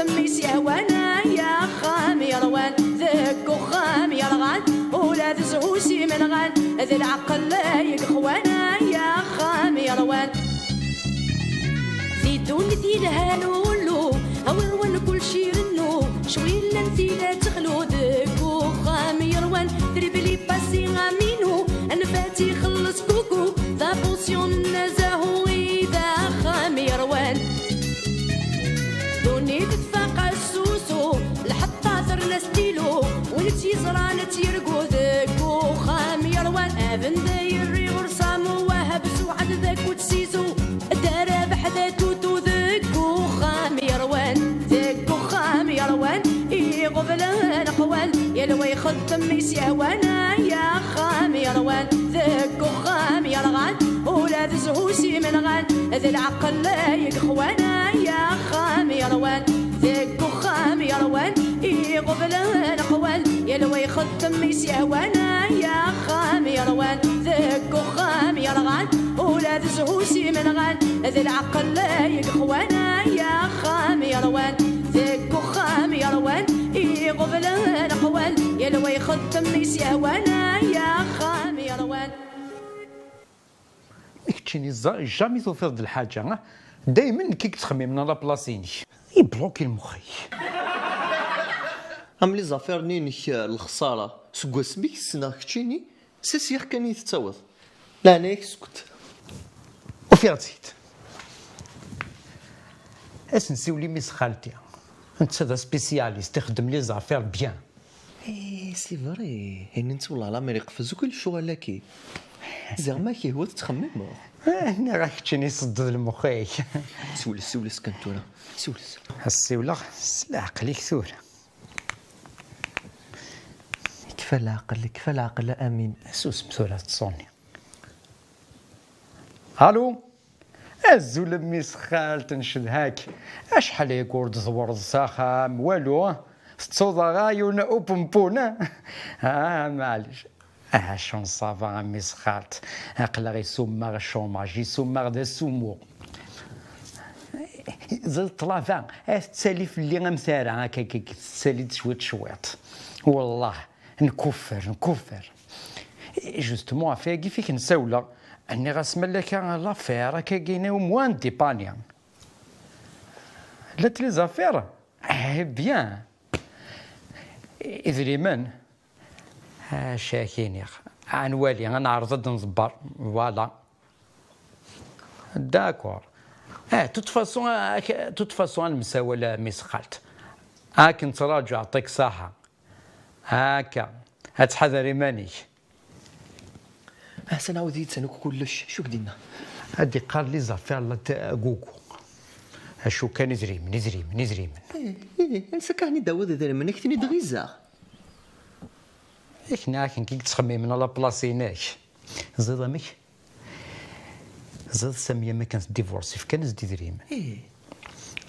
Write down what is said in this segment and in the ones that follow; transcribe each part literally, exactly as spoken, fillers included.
Mi s-yehwan ay axxam yerwan, deg uxxam yerɣan, ula d zzhu s imenɣan, d lɛeqel ay ixwan ay axxam yerwan. Di ddunit yelhan ullu, awerwan kullec irennu, cwi llan tila texlu, deg uxxam yerwan, tribli pasi aminu, anfat ixelleṣ kuku, d apusyon n azahu i d axxam yerwan. Ddunit tfaq asusu, lḥeṭṭa terna stilu, win tt-yeẓran ad tt-yergu, deg uxxam yerwan. Abendayri ɣur-s amwaheb suɛed d akut sizu, dda rabeḥ d atutu, deg uxxam yerwan. Deg uxxam yerwan, iɣublen qwan, yal wa ixeddem mi s-yehwan ay axxam yerwan. Deg uxxam yerɣan, ula d zzhu s imenɣan, d lɛeqel ay ixwan ay axxam yerwan. Deg uxxam yerwan, iɣublen qwan, yal wa ixeddem mi s-yehwan ay axxam yerwan. Deg uxxam yerɣan, ula d zzhu s imenɣan, d lɛeqel ay ixwan ay axxam yerwan. Deg uxxam yerwan, iɣublen qwan, yal wa ixeddem mi s-yehwan ay axxam yerwan. Ma keččini za-, jamais tufiḍ-d lḥaǧa, ah? Daymen nekk i yettxemmimen à la place-inek. Ibloki lmux-ik. Am les affaires-nni-inek, eh, lexsara, seg wasmi i k-ssneɣ keččini, s asiyex kan i tettaweḍ. Leɛnaya-k sukket. Ufiɣ-tt-id. Ad s-nsiwel i mmi-s xalti. Netta d aspécialiste, ixeddem les affaires bien. Eh, c'est vrai. Ayen n tewla lamir iqfez akk lecɣal-agi. Ziɣ ma k-ihwa tettxemmimeḍ. Eh, nniɣ-ak keččini sedded lmux-ik. Siwel, siwel-as kan tura. Siwel-as. Ad s-siwleɣ s leɛqel-ik tura. Kfa leɛqel, kfa leɛqel a Amin. Susem tura tettṣuni. Alu? Azul a mmi-s xalt, ncedha-k. Acḥal aya ur d-tewwreḍ s axxam, walu? Tettuḍ aɣayun upempun? Ah, maɛlic. Ah, acu n ṣṣaba a mmi-s xalt. Aql-aɣ isummaɣ chômage, isummaɣ d asumu. Ẓid ṭṭlaba, ad tettali fell-i am tara, akka, akka, tettali-d cwiṭ, cwiṭ. Wellah, nkuffer, nkuffer. Justement, ɣef wayagi i k-nsawleɣ. Nniɣ-as ma laka l'affaire, akka, gina au moins dépani. Llant les affaires? Eh bien. Idrimen? Acu ak-iniɣ? Ad nwali, ad neɛreḍ ad nḍebber. Voilà. D'accord. Eh, de toute façon, ak-, de toute façon, ad nemsawal a mmi-s xalt. Ad k-nettraǧu, yeɛṭik ṣṣeḥḥa. Akka. Ad tḥader iman-ik. Ahsan, ɛawed-iyi-d sani akk kullec. Acu k-d-inna? Ad d-iqqar les affaires la t-, gugu. Acu kan idrimen, idrimen, idrimen. Ih, ih, ansa kan i d-tawiḍ idrimen, ad k-ten-id-ɣizeɣ. Yak nniɣ-ak nekk i yettxemmimen à la place-inek. Ẓiḍ amek? Ẓiḍ Sami am akken tdivorsi, fkan-as-d idrimen. Ih.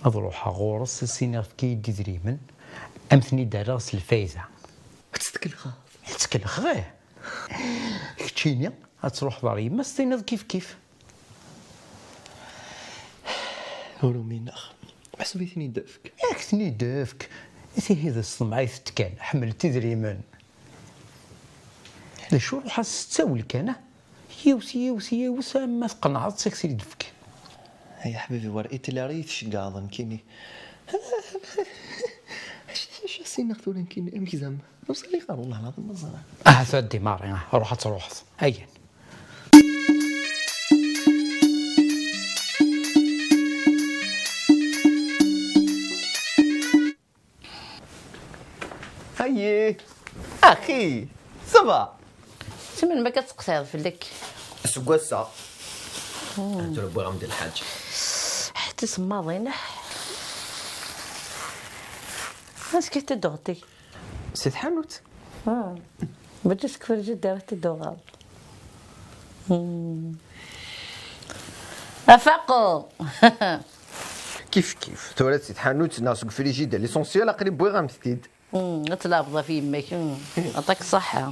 Ad ruḥeɣ ɣur-s, ad s-iniɣ efk-iyi-d idrimen, am ten-id-rreɣ s lfayda. Ad tt-tkelxeḍ? Ad tt-kelxeɣ, ih. Keččini ad truḥeḍ ɣer yemma-s, tiniḍ kif kif. Ur umineɣ. Meḥsub i ten-id-efk? Ad k-ten-id-efk. Tihi d ṣṣemɛit kan, ḥemmlet idrimen. D acu, ruḥ-as s ttawil kan, ah? Yiwet, yiwet, yiwet, ama tqenɛeḍ, ad k-t-id-efk. Ay aḥbibi, war Hitler i yi-tceggɛeḍ nekkini. Acu, acu as-iniɣ tura nekkini? Amek zɛma? Ur sɛiɣ ara, wellah lɛaḍim ma ẓriɣ. Ahat a Ddi Mari, ah, ruḥ ad truḥeḍ. Ayen. Ayi, axi, ça va? Si melmi akka tettqeṣṣireḍ fell-ak? Seg wass-a. Tura wwiɣ-am-d lḥaǧa. Ḥedd isemmaḍin. Ansi k-id-tuɣeḍ-t? Si tḥanut. Mačči seg frijider i t-id-tuɣeḍ. Afaqu! Kif kif, tura si tḥanut neɣ seg frijider, l'essentiel aql-i wwiɣ-am-t-id. Ad tleɛbeḍ ɣef yemma-k. Aṭak ṣṣeḥḥa.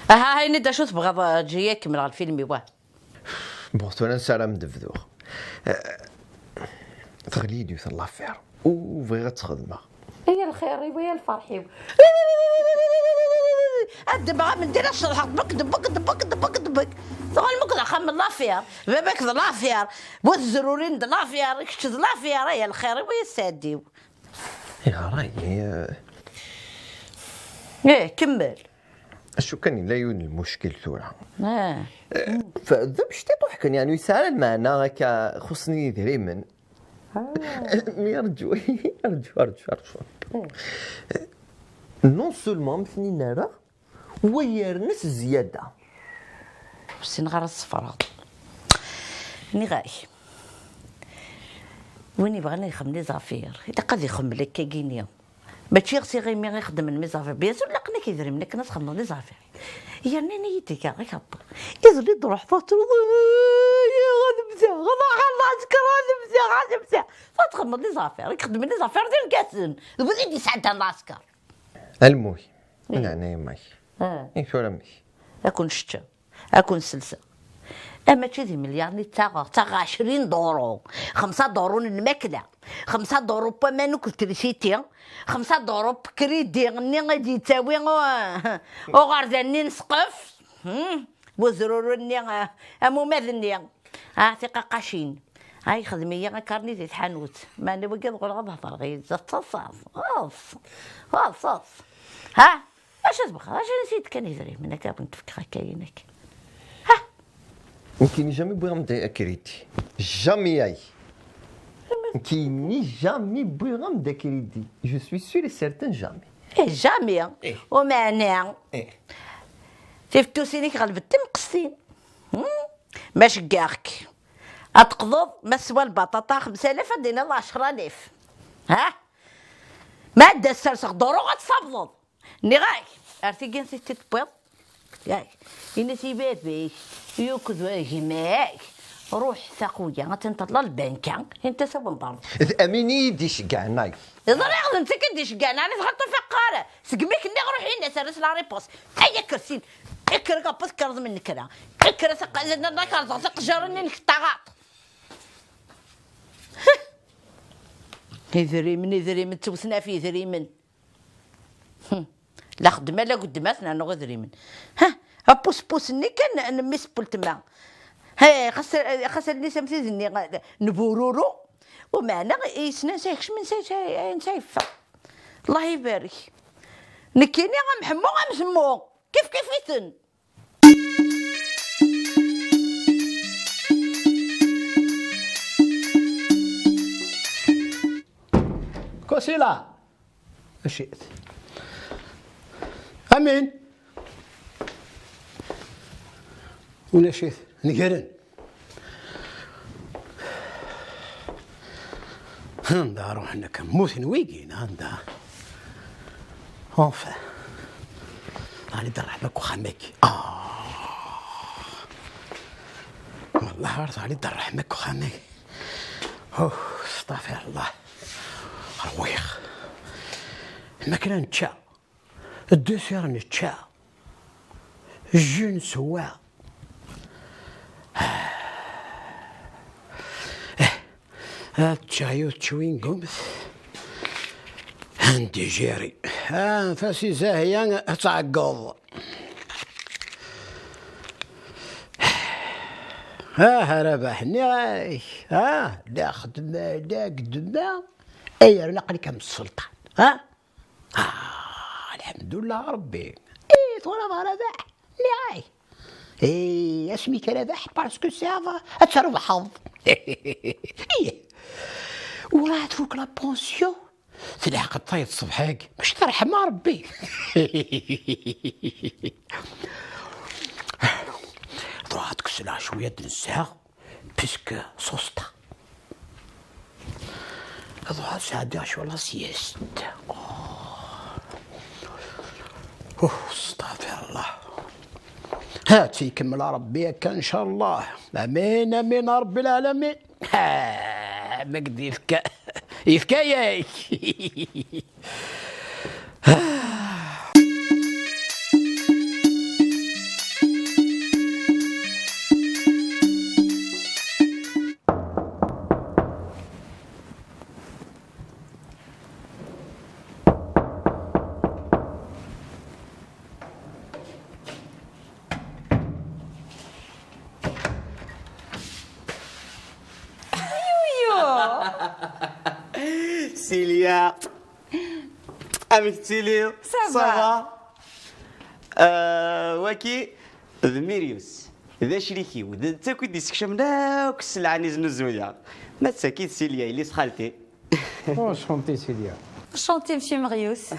Aha, ini-d acu tebɣiḍ, eǧǧ-iyi ad kemmleɣ lfilm-iw. Bon, tura nessaram ad bduɣ. Eh, Teɣli-d yiwet n l'affaire u bɣiɣ ad tt-xedmeɣ. Ay lxir-iw, ay lferḥ-iw. Ad ddmeɣ amendir, ad ceḍḥeɣ ṭbek ṭbek ṭbek ṭbek ṭbek. Tuɣalem akk d axxam n l'affaire. Baba-k d l'affaire, bu tezrurin d l'affaire, kečč d l'affaire, ay lxir-iw, ay sseɛd-iw. Ayɣer ay... Eh, kemmel. Acu kan, yella yiwen n lmuckil tura. Ah. Eh, f-, d amectiṭuḥ kan, yeɛni ur yesɛi ara lmeɛna akka, xuṣṣen-iyi idrimen. Ah. Mi rǧu, rǧu, rǧu, rǧu. Eh. Non seulement am ten-in-ara, wa yerna s zzyada. Ur ssineɣ ara ad ṣeffreɣ. Nniɣ-ak, win yebɣan ad ixemmem les affaires, ilaq ad ixemmem akkagini. Mačči s iɣimi i xeddmen les affaires. Bien sûr, laqen-ak idrimen akken ad txedmeḍ les affaires. Yerna ini-yi-d akka, ak aṭṭu. Iḍelli d-ruḥeḍ ad truḍ, ad mteɣ, ad ruḥeɣ ad sker, ad mteɣ, ad mteɣ. Ad txedmeḍ les affaires, i ixeddmen les affaires d irgazen. D wid i d-yesɛeddan lasker. Almuy, ih, leɛnaya yemma-k. Ah. I tura amek? Ad kun-ceččeɣ, ad kun-selseɣ. Ah, mačči d imelyaren i ttaɣeɣ, ttaɣeɣ ɛecrin duru, xemsa durun n lmakla, xemsa duru n waman akked trisiti, xemsa duru n kridi-nni i d-yettawi u-, uɣerda-nni n ssqef, hmm, wezruru-nni, ah, am umad-nni. Ah, tiqaqqacin. Ah, yexdem-iyi akarni di tḥanut. Meɛna wagi ad ɣuleɣ ad hedreɣ yid-s, ad ttaṣaḍ. Ɣeḍs. Ɣeḍs, ɣeḍs. Ha? Acu tebɣa? Acu nsi-d kan idrimen akka, ad wen-d-fkeɣ akka yinek. Ha? Nekkini jamais wwiɣ-am-d akridi. Jamais ay. Nekkini jamais wwiɣ-am-d akridi. Je suis sûr et certain, jamais. Eh, jamais. Eh. Umeɛna. Eh. Tifettusin-ik ɣelbent timqestin. Hmm? Ma ceggeɣ-k, ad teqḍeḍ, ma teswa lbaṭaṭa xemsa alaf, ad d-tiniḍ ɛecra alaf. Ha? Ma ad d-as-serseɣ duṛu, ad tsabḍeḍ. Nniɣ-ak, ar tigi ansi tt-id-tewwiḍ? Yak, ini-as i baba-k, akked gma-k, ruḥ taqwiya, ad tent-teṭṭleḍ lbanka, ini-as ad wen-ḍerbeɣ. D Amin i yi-d-iceggɛen, ay. Ẓriɣ d netta i d-iceggɛen, ɛni tɣileḍ ur faqeɣ ara? Segmi k-nniɣ ruḥ, ini-as, err-as la réponse. Ay akersi, kker akka, tekkreḍ mi nekker. Kker a taq-, la, la, kerẓeɣ taqejjar-nni-inek n taɣaṭ. Idrimen, idrimen, ttewten ɣef yidrimen. Hm. La xeddma, la geddma, ad ten-rnuɣ idrimen. Ha, apuspusi-nni kan n mmi-s n weltma. Ha, xas, xas allen-is am tid-nni n bururu, umeɛna yessen ansa yekcem, ansa, ansa, ansa yeffeɣ. Allah ibarek. Nekkini am Ḥemmu, am Temmu. Kif kif-iten. Kusila. Acu-t? Amin. Ulac-it. Negren. Anda ruḥen akka? Mmuten wigin, anda? Enfin. Ɣali d ṛṛeḥma deg uxxam-agi. Ah. Wellah ɣer ɣali d ṛṛeḥma deg uxxam-agi. Oh, astaɣfirullah. Rwiɣ. Lmakla nečča. Ddessir nečča. Jus neswa. Eh, ad ččeɣ yiwet n tcwingumt. Ad ndigiri. Ah, Fasis Zahya ad tɛeggeḍ. Ah, a Rabaḥ, nniɣ-ak. Ah, la xedma, la geddma. Ay, yerna aql-ik am sselṭan. Ah? Ah, lḥemdullah Rebbi. Eh, twalaḍ a Rabaḥ? Nniɣ-ak. Eh, asmi k-rabaḥ, parce que tesɛiḍ ad trebḥeḍ. Ih. Ur ad tfuk la pension. Telḥeq tayeḍ ṣṣbeḥ-agi. Mačči terḥem a Rebbi. Truḥ ad tkes la cwiya d-nesɛa. Puisque sosta. Ad ruḥeɣ sɛeddiɣ cwiṭ la sieste. Oh. Oh, astaɣfirullah. Ha, tt-ikemmel Rebbi akka, ncallah. Amin, amin, a Rebbi lɛalamin. Ha, ma k-d-yefka, yefka-yak. Silya, amek tettiliḍ? Ça va. Ça va. Euh, waki d Mirius, d acrik-iw, d netta akk i d-isekcamen akk sselɛa-nni znuzuyeɣ. Ma d tagi d Silya, yelli-s xalti. Enchanté, Silya. Enchanté, monsieur Mirius.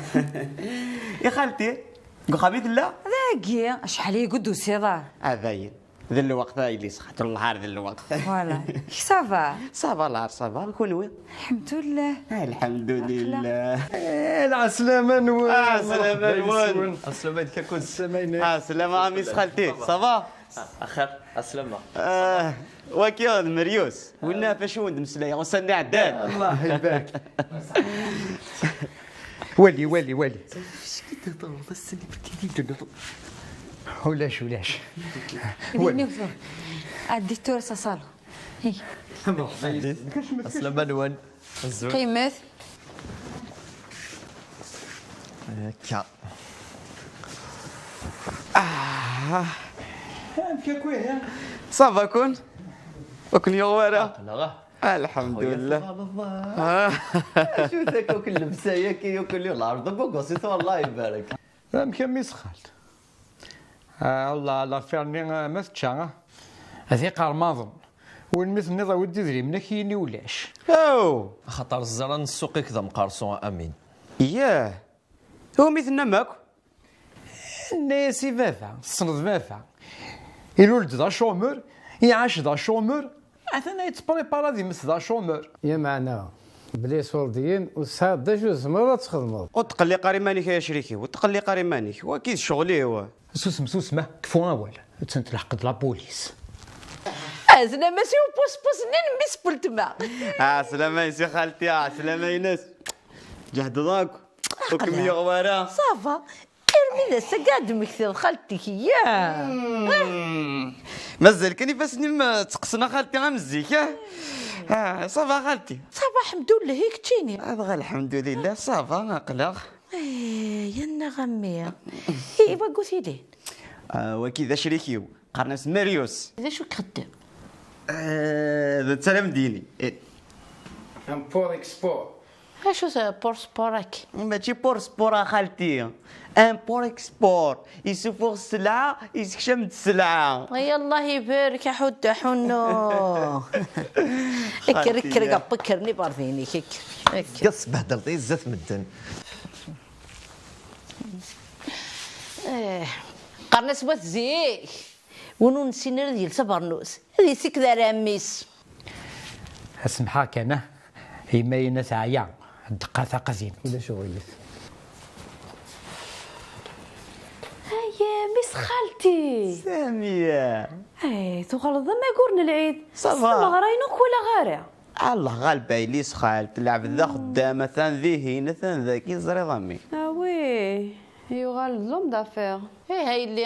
I xalti, deg uxxam i tella? Dagi, acḥal i gudd usiḍa. Ah, dayen. D lweqt, a yelli-s xalti, lɛar d lweqt. Voilà. Ça va? Ça va, lɛar, ça va. Kunwi? Lḥemdullah. Ah, lḥemdullah. Eh, lɛeslama-nwen. Ah, lɛeslama-nwen. Lɛeslama-inek akk. Lɛeslama-inek. Ah, lɛeslama, a mmi-s xalti. Ça va? Ah, axir, lɛeslama. Ah, waki d Mirius. Winna ɣef acu wen-d-mmeslayeɣ ussan-nni iɛeddan. Allah ibarak. Wali, wali, wali. Ulac, ulac. Wali. Ɛeddi tura s asalu. Hey. Lɛeslama-nwen. Qqimet. Akka. Ah. Amek akk ihi? Ça va kun? Ur ken-yuɣ wara? Aql-aɣ. Alḥemdulillah. Xuya, tɣaleḍ. Ah. Acu-t akk llebsa-yagi, akk lɛerḍ n ugusit, Allah ibarak. Amek a mmi-s xalt? Ah, Allah, l'affaire-nni, ah, ma tečča, ah. Ad iqermaḍen. Win mi tenniḍ awi-d idrimen, ad k-yini ulac. Aw! Axaṭer ẓẓra n ssuq-ik d amqerṣu, a Amin. Yah! Umi tennam akk? Tenna-yas i baba, tessneḍ baba. Ilul-d d acumur, iɛac d acumur, atan ad yettpripar ad immet d acumur. Lameɛna, bla iṣurdiyen, ur tesɛiḍ d acu tzemreḍ ad txedmeḍ. Ur tqelliq ara iman-ik ay acrik-iw, ur tqelliq ara iman-ik. Wagi d ccɣel-iw. Susem, susem, ah, kfu awal. Attan telḥeq-d la police. Ɛeslama-s i upuspus-nni n mmi-s n weltma. Ɛeslama-ines i xalti, ɛeslama-ines. Ǧehdeḍ akk. Ur kem-yuɣ wara. Ça va. Armi d ass-agi ad d-temmektiḍ xalti-k, ya. Hmm. Mazal kan ifassen-im, eh, tteqqsen a xalti am zik, ah? Ah, ça va xalti. Ça va, lḥemdullah, i keččini? Ah, dɣa lḥemdulillah, ça va, aql-aɣ. Eh, yenna a mmi. I wagut ilin? Ah, waki d acrik-iw. Qqaren-as Marius. D acu i ixeddem? Eh, d netta d amdini. Eh. Import export. Acu-t pour sport-agi? Mačči pour sport a xalti. Import export. Isufuɣ sselɛa, isekcam-d sselɛa. Ay Allah ibarek, aḥuddu aḥunnu. Ekker, ekker, xalti, gap, ekker, n iberdiyen-ik, ekker, ekker. Tga tesbehdleḍ-iyi zdat medden. Eh, qqaren-as wat zik. Win ur nessin ara ad yels abernus, ad yessiked ar ɛemmi-s. Ad semḥeɣ kan, ah, yemma-ina teɛya, ddeqqa taqadint. Ulac uɣilif. Ay, mmi-s xalti. Samiya. Ay, tuɣaleḍ d amagur n lɛid. Ça va. S tmeɣra-inu ur k-walaɣ ara. Allah ɣaleb a yelli-s xalt, lɛebd d axeddam, atan dihin, atan dagi, teẓriḍ a mmi. Ah oui, yuɣal d l'homme d'affaires. Ih a yelli,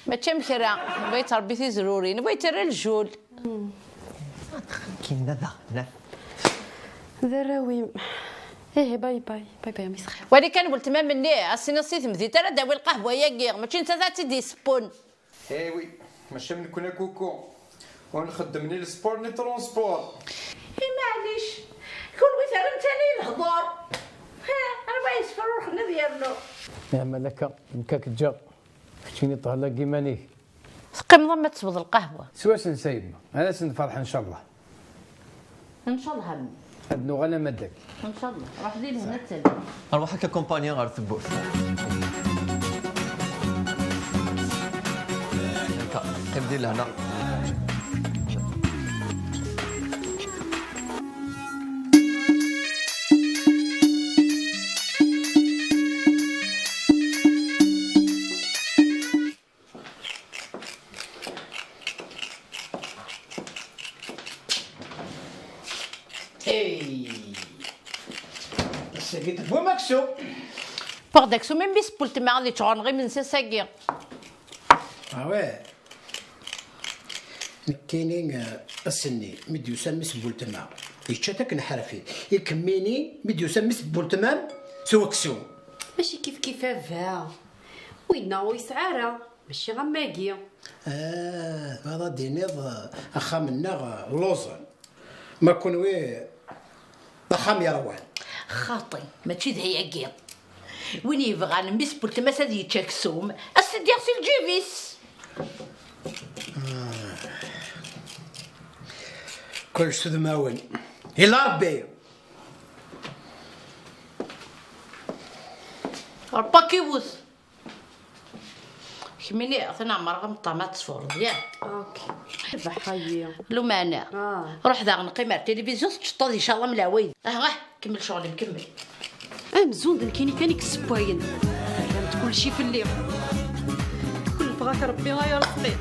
mačči am kra, yebɣa yettrebbi tizrurin, yebɣa yettarra lejjul. Kinna daɣen. D arraw-im. Ih, bye bye, bye bye, a mmi-s xalt. Wali kan weltma-m-nni, as-tiniḍ si temdint ara d-tawi lqahwa-yagi, mačči nettat ad tt-id-yessewwen. Eh oui, mačči am nekkni a kuku. Ur nxeddem ni lsport ni transport. I maɛlic, kunwi terram tani i lehdur. Ha, arba yesfrurxen ad yernu. Meɛmal akka, nekk ad k-ǧǧeɣ. Keččini ṭhel-agi iman-ik. Teqqimeḍ ama tesweḍ lqahwa. S wass-nnes a yemma, ad asen-nferḥ ncallah. Ncallah a mmi. Ad nuɣal ama d dagi. Ncallah. Ruḥ di lehna d talwit. Arwaḥ akka kumpanya ɣer tewwurt. Akka, qqim di lehna. Hey! Ass-agi tewwim aksum. Wwiɣ-d aksum i mmi-s n weltma ad yečč ɣur-neɣ imensi ass-agi. Ah ouais. Nekkini, eh, ass-nni mi d-yusa mmi-s n weltma, yečča-t akken ḥerfi. I kemmini mi d-yusa mmi-s n weltma-m s waksum. Mačči kifkif a baba. Winna ur yesɛi ara. Mačči am wagi. Ah, tebɣiḍ ad d-tiniḍ, eh, axxam-nneɣ, eh, lluẓen. Ma kunwi, d axxam yerwan. Xaṭi, mačči d ayagi. Win yebɣan mmi-s n weltma-s ad yečč aksum, ad s-t-id-yaɣ si lǧib-is. Kullec s udmawen. Illa Rebbi! Rebbi ad k-iwwet. Kemmini, atan ɛemreɣ am ṭṭam ad teffɣeḍ, yah? Ok. Baḥayi. Lumana. Ah. Ruḥ daɣen qqim ar tilivizyu, teččeṭṭeḍ, icallah, m lɛwayed. Ah, ah, kemmel ccɣel-im, kemmel. Amzun d nekkini kan i yessewwayen. Rran-d kulci fell-i. Kul bɣak Rebbi ay Ṛezqi.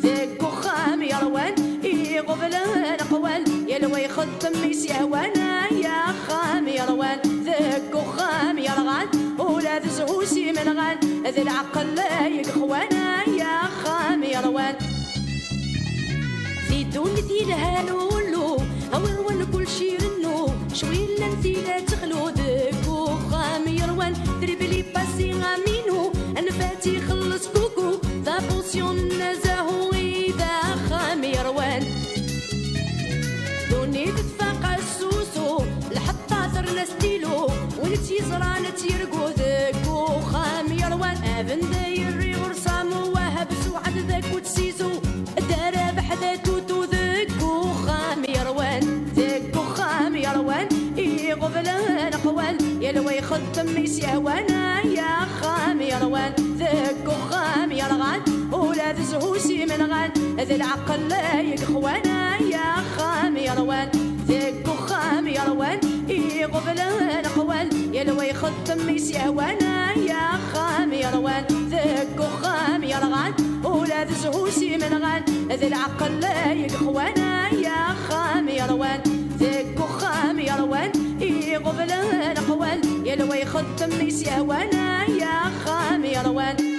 Deg uxxam yerwan, iɣublen qwan, yal wa ixeddem i s-yehwan. Ay axxam yerwan, deg uxxam yerɣan, ula d zzhu s imenɣan, d lɛeqel ay yexwan. Ay axxam yerwan. Di ddunit yelhan ullu, awer wan kulci irennu, cwi llan tila texlu deg uxxam yerwan, tribli pasi aminu, anfat ixelleṣ kuku, d abusyun n azahu i d axxam yerwan. Ddunit tfaq asusu, lḥeṭṭa terna stilu, win tt-yeẓran ad tt-yergu deg uxxam yerwan. Abend yerri ursamu, wahab suɛad d akud sizu, darabeḥ d atutu deg uxxam yerwan. Deg uxxam yerwan, iɣublen qwan, yal wa ixeddem i s-yehwan. Ay axxam yerwan, deg uxxam yerɣan, ula d zzhu s imenɣan, d lɛeqel ay yexwan. Ay axxam yerwan, deg uxxam yerwan, iɣublen qwan, yal wa ixeddem i s-yehwan. Ay axxam yerwan, deg uxxam yerɣan, ula d zzhu s imenɣan, d lɛeqel ay yexwan. Ay axxam yerwan, deg uxxam yerwan, iɣublen qwan, yal wa ixeddem i s-yehwan. Ay axxam yerwan.